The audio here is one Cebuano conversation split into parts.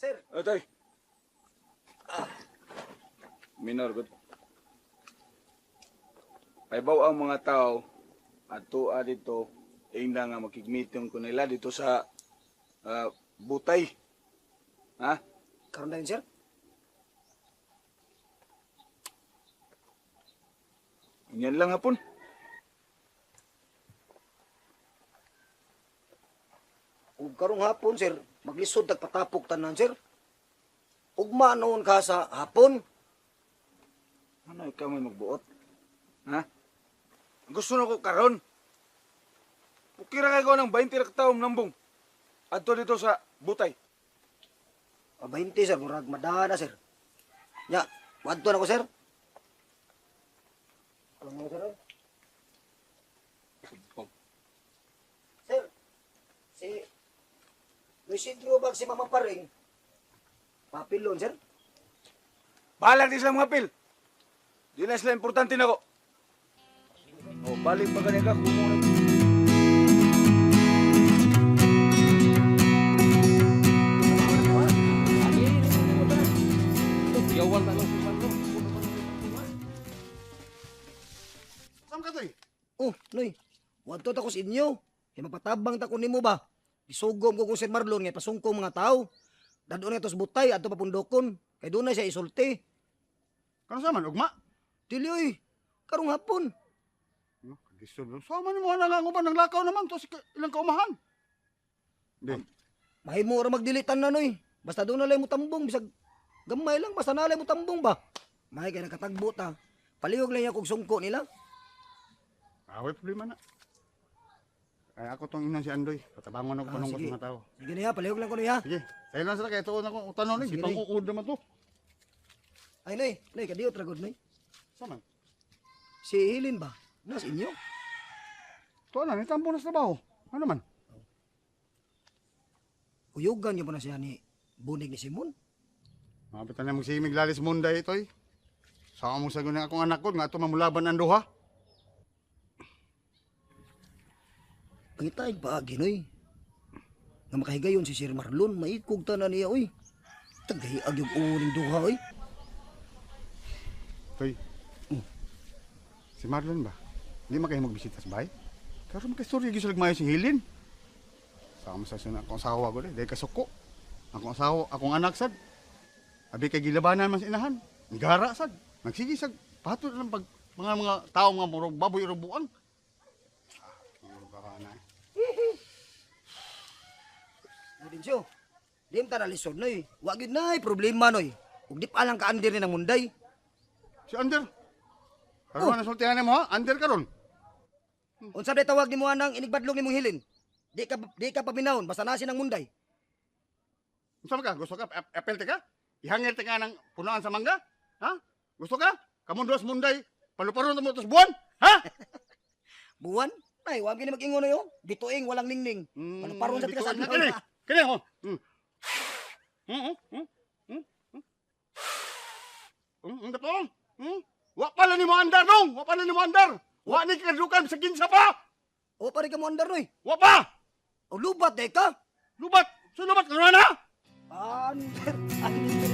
Sir. Otoy. Minor, good. Paibaw ang mga tao at tuwa dito, ingna nga makigmeeting ko nila dito sa Butay. Ha? Karon na yun, sir? Yan lang hapon. Ug karong hapon, sir, maglisod tagpatapok tanan, sir. Ugma noon ka sa hapon. Ano ikaw may magbuot? Ha? Gusto na ko karon. Pukira kay ko ng 20 ra ka tawo nambong. Adto dito sa Butay. A 20, sir, murag madana, sir. Nya, wadto na ko, sir. Alam mo, sir, oy. Sir, si Luisidro bag si Mama Paring, papilon, sir. Bahala di sila mga pil. Di na sila importante nako. O, balik pa ganyan ka, kumuha na. Saan ka, Toy? Oh, Noy, wadto ta ko sa inyo. Kay mapatabang ta ko nimo ba? Gisugom ko kung Sir Marlon nga pasungko mga tao. Dadon nga tos butay adto papundokon. Kay doon na siya isulti. Kano sa man, ugma? Dili oy, karong hapon. No, kagisod. Sama ni mo na nga uban ng lakaw naman to sa ilang kaumahan. Di. Mahimo ra magdilitan na, Noy. Basta doon na lang mo tambong bisag gamay lang basta na lang mo tambong ba. May kay nakatagbo ta. Palihog lang niya kog sungko nila. Away problema na. Ay ako tong inan si Andoy. Patabangon ako Ah, panungkot sige. mga tao. Sige na ya, palihog lang ko niya. Sige. Sayo lang sila kay tuon ako utanon ni Sige, gipang Noy. uod naman to. Ay, Noy, Noy kadiot ra gud, Noy. Sama. Si Hilin ba? Nas inyo? Tuon na ni tambo na sa trabaho. Ano man? Uyugan niyo pa na siya ni Bunig ni Simon. Mapitan na magsimig lalis munday itoy. Sa among sagon ng akong anak ko nga ato mamulaban ang duha. Pangitay paagi, Noy. Nga makahigayon si Sir Marlon, maikog ta na niya, oy. Tagahiag yung uling duha, oy. Toy. Si Marlon ba? Hindi man kayo magbisita sa bahay? Karon makistorya gyud sila maayo si Hilin. Sa amo sa sunod akong asawa ko dahil kasuko. Akong asawa, akong anak sad. Abi kay gilabanan man sa inahan. Nigara sad. Nagsige sad patod lang pag mga mga tao nga murog baboy ro buang. Ah, ka na. Gaudensyo, di ta na lisod, Noy. Wa gyud nay problema, Noy. Ug di pa lang ka under ni ng munday. Si Ander. Karon oh. Na sultihan mo ha? Ander karon. Unsa day tawag nimo anang inigbadlong nimong hilin? Di ka paminawon basta nasi ng munday. Unsa man ka? Gusto ka? Apel ka? Ihangil ka ng punuan sa mangga? Ha? Gusto ka? Kamundos munday, paluparon mo tos buwan? Ha? Buwan? Nay, wa gyud mag-ingon noy, oh. Bituing walang ningning. Paluparon sa tikas bituin na. adlaw. Kini, kini oh. Mm. Mm. Mm. Mm, mm. Wa pa lang nimo andar dong, wa pa lang nimo andar. Wa ni kadukan sa kinsa pa. O pare ka mo andar, Noy. Wa pa. O lubat day ka. Lubat, so lubat karon na. Under, under.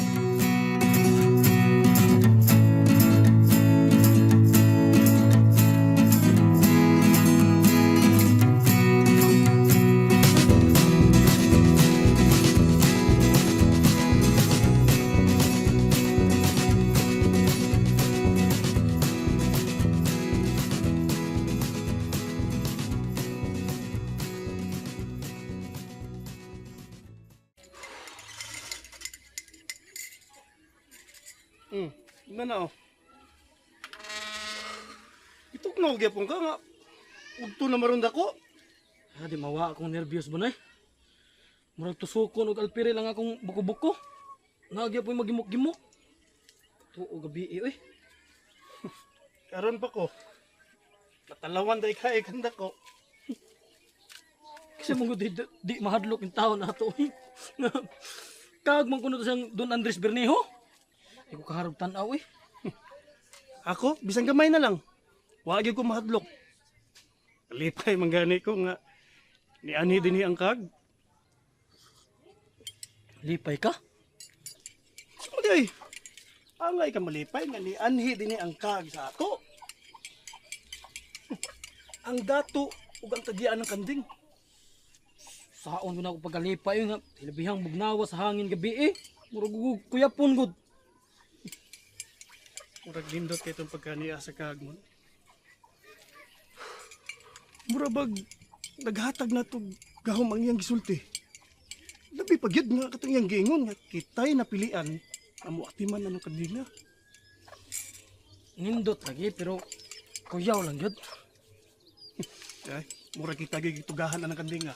Na na oh. Ituknaw gyapon ka nga. Udto na maron dako. Ah, di mawa akong nervyos ba, Noy? Murag tusukon og alpire lang akong buko-buko. Nagya po'y magimok-gimok. Tuo gabi eh, oy. Karon pa ko. Natalawan day kay kanda ko. Kasi mong di mahadlok yung tao na ato, oy. Kag man kuno to siyang Don Andres Bernejo. Di ko kaharap tan-aw eh. Ako bisan gamay na lang. Wa gyud ko mahadlok. Lipay man gani ko nga ni ani dinhi ang kag. Lipay ka? di ay? Angay ka malipay nga ni anhi dinhi ang kag sa ato. Ang dato ug ang tagian ng kanding. Saon ko na ako pagkalipay nga. Hilabihang bugnawa sa hangin gabi eh. Murag ug kuyapon gud. Murag nindot kay itong pagkaniya sa kag mo. Mura bag naghatag na to gahom ang iyang gisulti. Labi pa gyud nga katong iyang giingon nga kitay napilian ang moatiman anong kandila. Nindot lagi pero kuyaw lang gyud. Ay, mura kita gyud gitugahan anang kanding nga.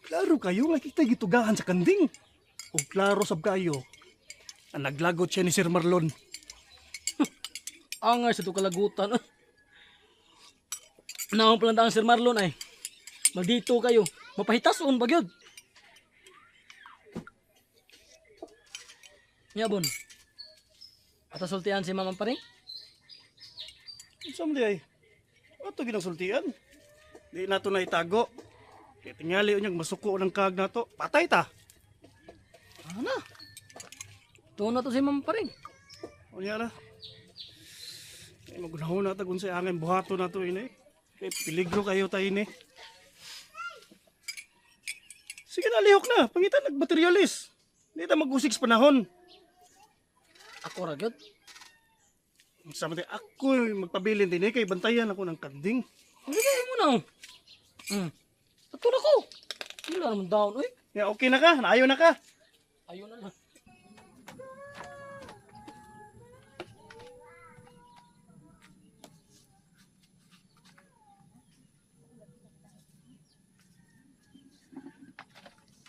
Klaro kayo nga kita gitugahan sa kanding. Ug klaro sab kayo ang naglagot siya ni Sir Marlon. Angay sa to kalagutan. Naong palang ang Sir Marlon ay. Magdito kayo. Mapahitason ba gyud? Nya bon. Ata sultian si Mama Paring? Unsa man di ay? Ato ginang sultian. Di nato na itago. Kaya tingali unyag masuko ng kag nato. Patay ta. Ana. Tuon na to si Mama Paring. Unya ra. Kay magunahon na ta kung sa angin buhato nato ini. Kay peligro kayo tayo ini. Sige na, lihok na. Pangitan nagmaterialis. Di ta mag-usig sa panahon. Ako ra gyud. Sa mati ako yung magpabilin din eh, kay bantayan ako ng kanding. Sige mo na. Oh. Ato na ko. Wala naman down oy. Ya, okay na ka? Naayo na ka? Ayun na lang.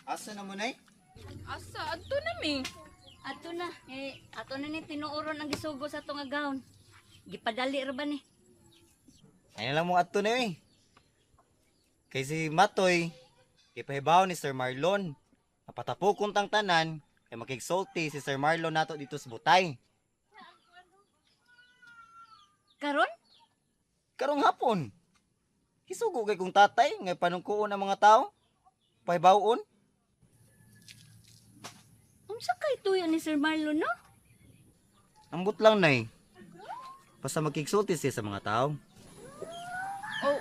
Asa na mo nay? Asa, adto na mi. Ato na, eh, ato na ni tinuoron ang gisugo sa atong gown. Gipadali ra ba ni? Ay na lang mong adto na eh. Kay si Matoy, ipahibaw ni Sir Marlon. Napatapukon tang tanan, kay makigsulti si Sir Marlon nato dito sa Butay. Karon? Karong hapon, hisugo kay kong tatay, ngay panungkuon ang mga tao. Pahibawon. Unsa kay tuyo ni Sir Marlon no? Ambot lang nay. Basta makigsulti siya sa mga tao. Oh,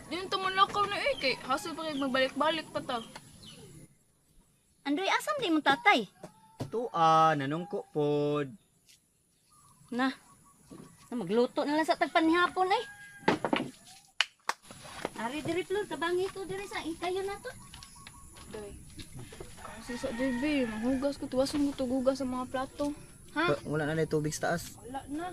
di na tumalakaw na eh. Kay hassle pa kay magbalik-balik pa ta. Andoy asam di mong tatay? Tua, nanungko pod. Na. Na magluto na lang sa tagpanihapon ay. Ari diri Flor, tabangi ko diri sa ikayo na to. Doy. Kasi sa DB, manghugas ko. Tuwason ko tugugas sa mga plato. Ha? Wala na na tubig sa taas. Wala na.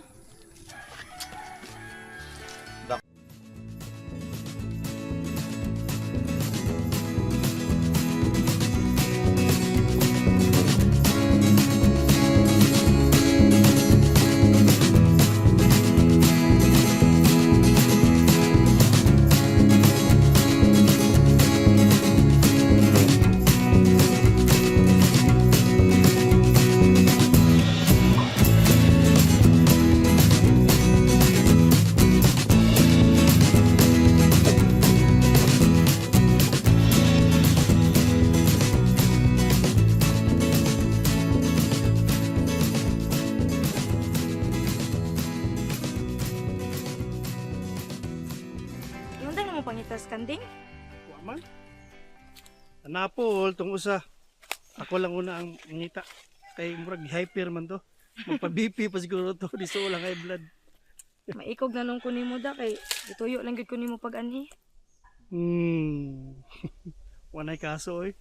Iundang na mo pangitas kanding? Wa man. Anapol, tong usa. Ako lang una ang ngita. Kay murag hyper man to. Magpa-BP pa siguro to. Di so lang high blood. Maikog na nung kunin mo da kay gituyo lang gyud kunin mo pag anhi. Wanay kaso oy.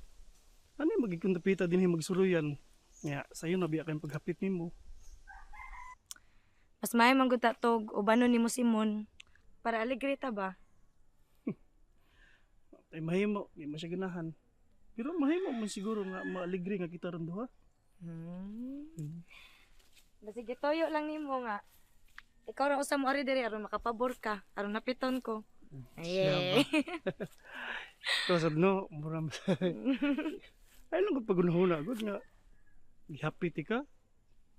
Ano yung magiging dapita din yung magsuluyan? Nga, sayo na biya kayong paghapit nimo. Mas maayo man gud ta tog ubanon nimo Simon para alegre ta ba? Ay mahimo, di mo siya ganahan. Pero mahimo man siguro nga maaligre nga kita ron duha. Basi gituyo lang nimo nga. Ikaw ra usa mo ari diri aron makapabor ka, aron napiton ko. Aye. Ito sad no, mura man. Ay lang gud pagunahuna gud nga gihapit ka.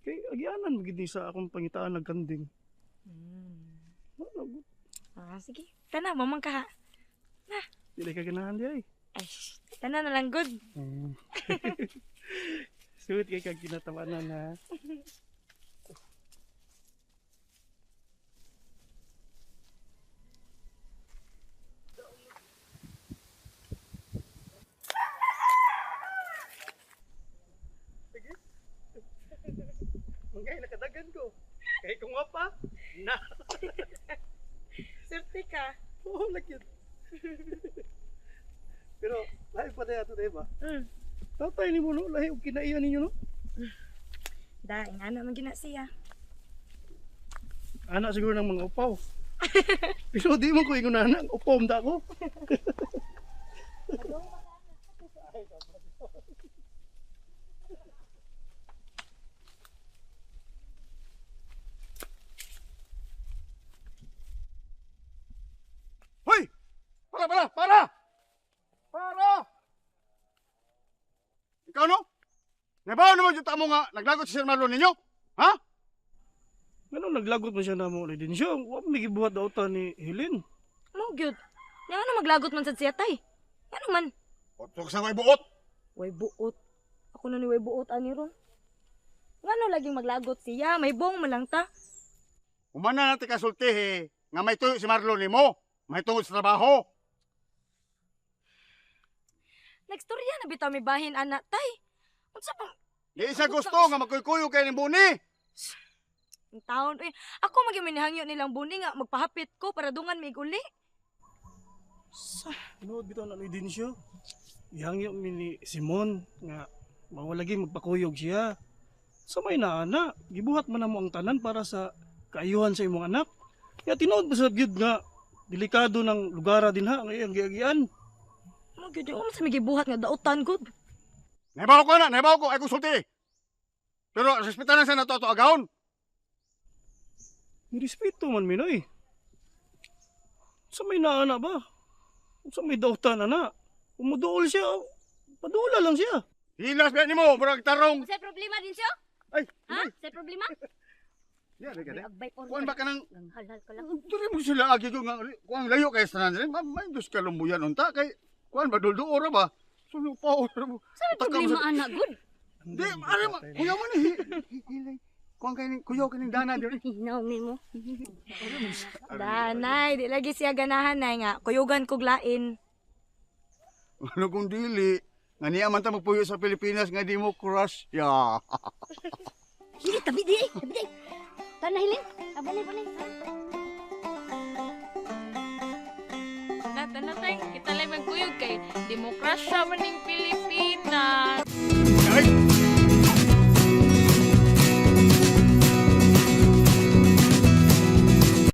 Kay agianan magid ni sa akong pangitaan nagkanding. Wala gud. Ah, sige. Tana, mamang ka ha. Dili ka ganahan di ay. Ay. Tanan na lang good. Suot kay kag kinatawanan ha. Mangay nakadagan ko. Kay kung pa, na. Swerte ka. Oo, lagi. Pero lahi pa na ato ba? Mm. Tatay ni mo no, lahi og kinaiya ninyo no. Daing ana man gina siya. Ana siguro ng mga upaw. Pero di mo ko ingon ana, upaw man ako. Hoy! Para, para, para! Para! Ikaw no? Nabaw naman yung tamo nga naglagot si Sir Marlon ninyo? Ha? Ngano naglagot man siya namo ni Dinsyo? Wa may gibuhat daw ta ni Helen. Mo gyud. Nya ano maglagot man sad siya tay? Ngano man? Otok sa may buot! Way buot. Ako na ni way buot ani ron. Ngano laging maglagot siya? May bong man lang ta. Umana natin kasulti eh, nga may tuyo si Marlon nimo. May tungod sa trabaho. Nagstorya na bitaw mi bahin ana tay. Unsa pa Di isa gusto nga magkuykuyo kay ning buni. ang taon uy. Ako magyud minihangyo nilang buni nga magpahapit ko para dungan mig uli. Tinuod bitaw na ni Dinsyo. Ihangyo mi ni Simon nga mawalagi magpakuyog siya. Sa may naana, gibuhat man namo ang tanan para sa kaayuhan sa imong anak. Ya tinuod ba sa gyud nga delikado ng lugara din ha, ang iyang giagian. Mo gyud yung sa gibuhat nga dautan gud. Nabaw ko na, nabaw ko ay kusulti. Pero respetan na sa nato ato agawon. Nirespeto man minoy. Sa may naana ba? Sa may dautan ana. Umuduol siya, padula lang siya. Hilas ba nimo murag tarong. Unsay problema din siya? Ay, Ha? Unsay problema? Ya, lagi May agbay por. Kuan ba ka nang Halhal ka lang. Diri mo sila agi ko nga kuan layo kay sa tanan diri. May dus ka lumuyan unta kay kuan ba duldo ora ba? Sulo pa ora mo. Unsay problema ana gud? Di, ari ma, kuya man ni. Hilay. Kuan kay ning kuyaw kaning dana diri. Hinaw nimo. Danay, di lagi siya ganahan nay nga kuyugan kog lain. Ano kung dili? Nga niya man ta magpuyo sa Pilipinas nga di mo crush. Ya. Hindi tabi di, tabi di. Tana Helen. Abali bali. Natanatay, kita lang magkuyog kay demokrasya maning Pilipinas. Ay!